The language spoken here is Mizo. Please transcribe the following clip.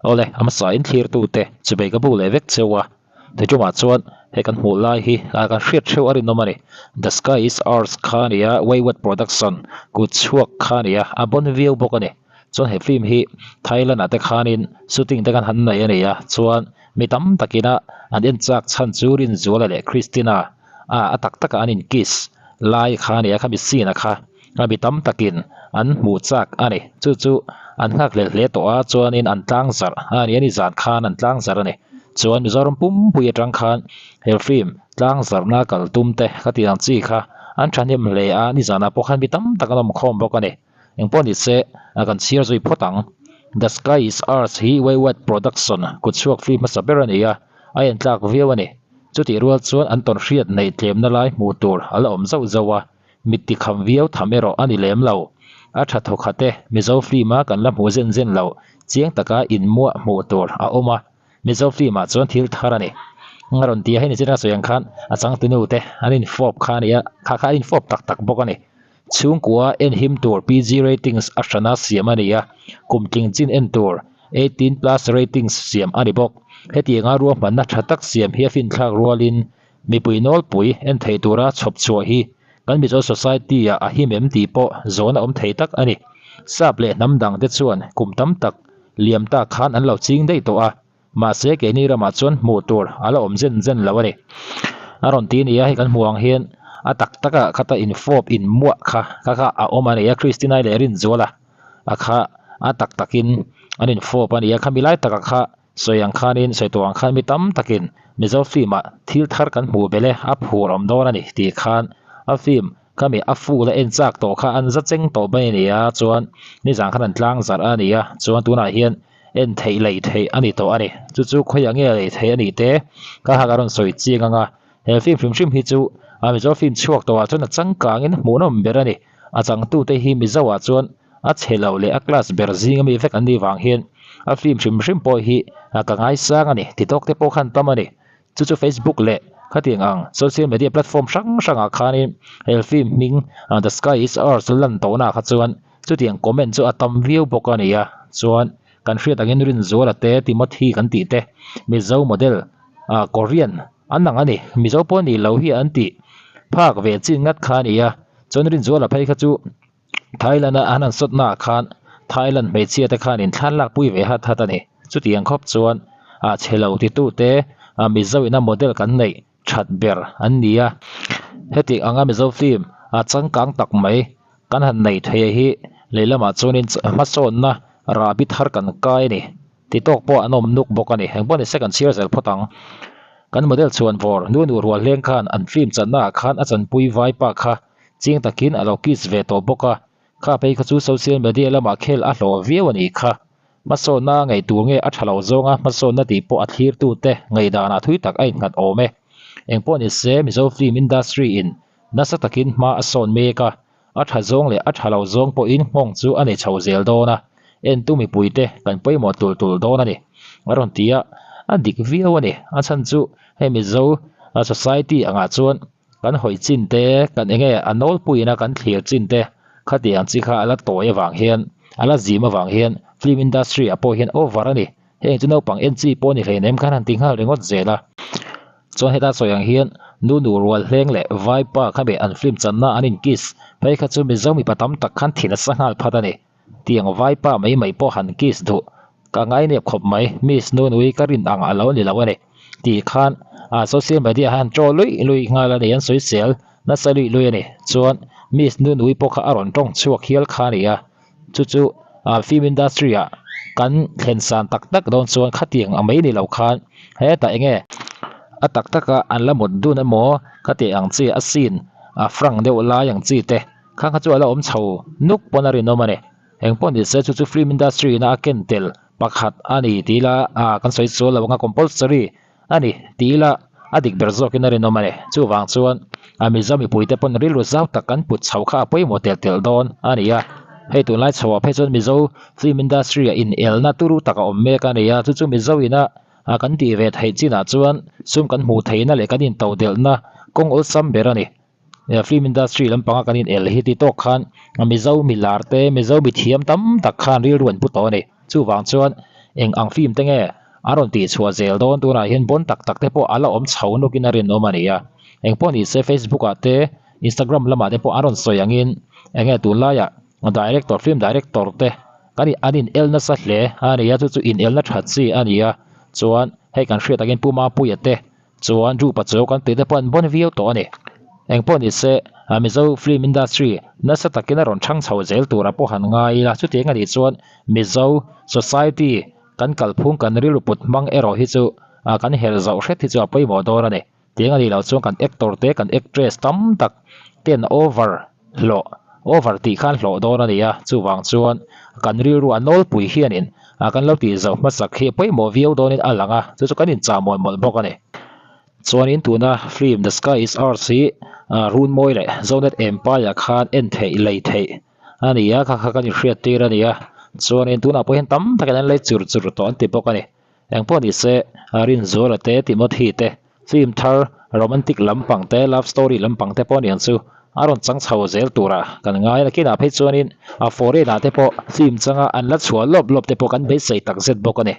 Awle, a hmasa in thlirtute chubei ka bu leh vek cheu a, Tichungah chuan he kan hmuh lai hi kan hriat theuh a rinawm a ni. The Sky Is Ours kha a ni a, Wayward Production kut chhuak kha a ni a, a bon viau bawk a ni. Chuan he film hi Thailand ah te khanin shooting te khan han nei a ni a, chuan mi tam takina an en chak chhan chu Rinzuala leh Christina a a tak taka an in kiss lai kha a ni a, khami scene a kha mi tam takin an hmuh chak a ni. Chu chu an nghak hlel hle tawh a, chuanin an tlang zarh a ni a, nizan khan an tlang zarh a ni. Chuan Mizoram pumpui atang khan he film tlang zarhna kal tum te ka tih ang chi kha an thahnem hle a, nizanah pawh khan mi tam tak an awm khawm bawk a ni. Engpawh ni se kan chhiar zui phawt ang. The Sky Is Ours hi Wayward Production kutchhuak film hmasa ber a ni a, a entlak viau a ni. Chutih rual chuan an tawnhriat neih tlemna lai hmuh tur a la awm zauh zauh a, mit tikham viau tham erawh a ni lem lo. A tha thawkhat e, Mizo film a kan la hmuh zen zen lo, chiang taka inmuah hmuh tur a awm a, Mizo film ah chuan thil thar a ni. A rawn ti a, hei ni chin a sawi ang khan a changtunu te an infawp kha a ni a, kha kha an infawp tak tak bawk a ni. Chhungkua en him tur PG ratings a hrana siam a ni a, kum tling chin en tur 18 plus ratings siam a ni bawk. Hetianga ruahmanna tha tak siam hi a finthlak rualin mipui nawlpui en thei tura chhawp chhuah hi kan Mizo society ah a him em tih pawh zawn a awm thei tak a ni. Sap leh hnam dang te chuan kum tam tak liam tak khan an lo ching daih tawh a. Mahse keini ramah chuan hmuh tur a la awm zen zen lo a ni. A rawn ti a ni a, hei kan hmuh ang hian a tak takah khata infawp inmuah kha kha kha a awm a ni a, Christina-i leh Rinzuala a kha a tak takin an infawp a ni a, khami lai takah kha sawi ang khanin sawi tawh ang khan mi tam takin Mizo film-ah thil thar kan hmuh belh e, a phur awm dawn a ni tih khan a film khami a full a en chak tawh kha an za cheng tawh mai a ni a, chuan nizan khan an tlang zarh a ni a, chuan tunah hian en theih lei theih a ni tawh a ni. Chu chu khawiah nge lei theih a nih te ka hak a rawn sawi chiang ang a, he film hrim hrim hi chu a Mizo film chhuak tawhah chuan a changkangin hmuhnawm ber a ni. A changtute hi Mizoah chuan a chhe lo leh a class ber zing ami vek an nih vang hian a film hrim hrim pawh hi ka ngaisang a ni ti tawk te pawh khan tam a ni. Chu chu Facebook leh khatiang ang social media platform hrang hrangah khanin he film hming The Sky Is Ours lan tawhnaah kha chuan chutiang comment chu a tam viau bawk a ni a. Chuan kan hriat angin Rinzuala te Timothy kan tih te Mizo model ah Korean an ang a ni. Mizo pawh ni lo hi an tih phak ve chin ngat kha a ni a. Chuan Rinzuala phei kha chu Thailand a an han sawt naah khan Thailand hmeichhia te khan inthlan lak pui ve hat hat a ni. Chutiang khawp chuan ah chhe lo titu te ah Mizo ina model kan neih that ber an ni a. Heti anga Mizo film ah changkang tak mai kan han nei thei a hi lehlamah chuanin hmasawnna rahbi thar kan kai a ni. Ti tawk pawh an awm nuk bawk a ni. Engpawh ni se kan chhiar zel phawt ang. Kan model chhuan vawr nu nu rual hleng khan an film channaah khan a chanpui vai pa kha Chiang takin a lo kiss ve tawh bawk a, kha phei kha chu social media lamah khel a hlawh viau a nih kha. Hmasawnna a ngaih tur nge a tha lo zawnga hmasawnna tih pawh a thlirtute ngaihdanah thui tak a innghat awm e. Engpawh ni se Mizo film industry in nasa takin hma a sawn mek a, a tha zawng leh a tha lo zawng pawhin nghawng chu a nei chho zel dawn a, entu mipuite kan pawimawh tul tul dawn a ni. A rawn ti a, a dik viau a ni. A chhan chu hei Mizo society angah chuan Kan hawi chin te, kan enge a nawlpuiin a kan thlir chin te khatiang chi kha a la tawi avang hian, a la zim avang hian film industry ah pawh hian over a ni. Heng chu naupang en chi pawh ni hleinem khan han ti nghal ringawt zel a. Chuan heta sawi ang hian nu nu rual hleng leh vaipa kha meh an film channa an in kiss phei kha chu Mizo mipa tam tak khan thin a sa nghal phat a ni. Tiang vaipa mai mai pawh han kiss duh ka ngainep khawp mai, Miss Nunui ka rin ang a lo ni lo a ni tih khan a social media han chaw luih luih nghal a ni, an sawisel nasa luih luih a ni. Chuan Miss Nunui pawh kha a rawn tawng chhuak hial kha a ni a, chu chu film industry ah kan thlen san tak tak dawn chuan khatiang a mai ni lo khan hetah eng nge a tak tak a an la mut dun emaw khatiang ang chi a scene a frank deuh lai ang chi te. Kha kha chu a la awm chho nuk pawn a rinawm a ni. Eng pawh ni se chu chu film industry ina a ken tel pakhat a ni tih ila ah kan sawi sual lo ang a compulsory a ni tih ila a dik ber zawkin a rinawm a ni. Chuvang chuan a Mizo mipuite pawn rilru zau tak kan put chho kha a pawimawh tel tel dawn a ni a. Hei tunlai chhoah phei chuan Mizo film industry ah inelna turu tak a awm mek a ni a, chu chu Mizo ina ah kan tih ve theih chinah chuan sum kan hmuh theihna leh kan intodelhna kawng awlsam ber a ni. Film industry lampanga kan in el hi ti tawk khan Mizo mi lar te Mizo mi thiam tam tak khan rilru an pu tawh a ni. Chuvang chuan Eng ang film te nge a rawn tih chhuah zel dawn tunah hian bon tak tak te pawh a la awm chho nawkin a rinawm a ni a. Eng pawh ni se Facebook ah te Instagram lamah te pawh a rawn sawi angin eng nge tunlaiah director film director te kan in an in el nasa hle a ni a chu chu in elna tha chi a ni a chuan hei kan hriat angin Pu Mapuia te Chuan Rupa chu kan tih te pawh an bawn viau tawh a ni. Eng pawh ni se, Mizo film industry nasa takin a rawn thang chho zel tura pawh han ngai ila. Chutiang a nih chuan Mizo society kan kalphung kan rilru put hmang erawh hi chu kan helh zoh hret hi chu a pawimawh dawn a ni. Tiang a nih loh chuan kan actor te kan actress tam tak ten over hlawh over tih khan hlawh dawn a ni a, chuvang chuan kan rilru a nawlpui hianin kan lo tih zoh hmasak hi pawimawh viau dawnin a lang a, chu chu kan inchah mawlh mawlh bawk a ni. Chuanin tuna film The Sky Is Ours hi Runmawi leh Zonet Empire khan en theih lei theih a ni a, kha kha kan inhriat tir a ni a, chuanin tunah pawh hian tam takin an lei chur chur tawh an ti bawk a ni. Engpawh ni se, Rinzuala te, Timothy te, film thar romantic lampang te, love story lampang te pawh aniang chu a rawn chang chho zel tura kan ngai a. Nakinah phei chuanin a foreign ah te pawh film changa an la chhuah lawp lawp te pawh kan beisei takzet bawk a ni.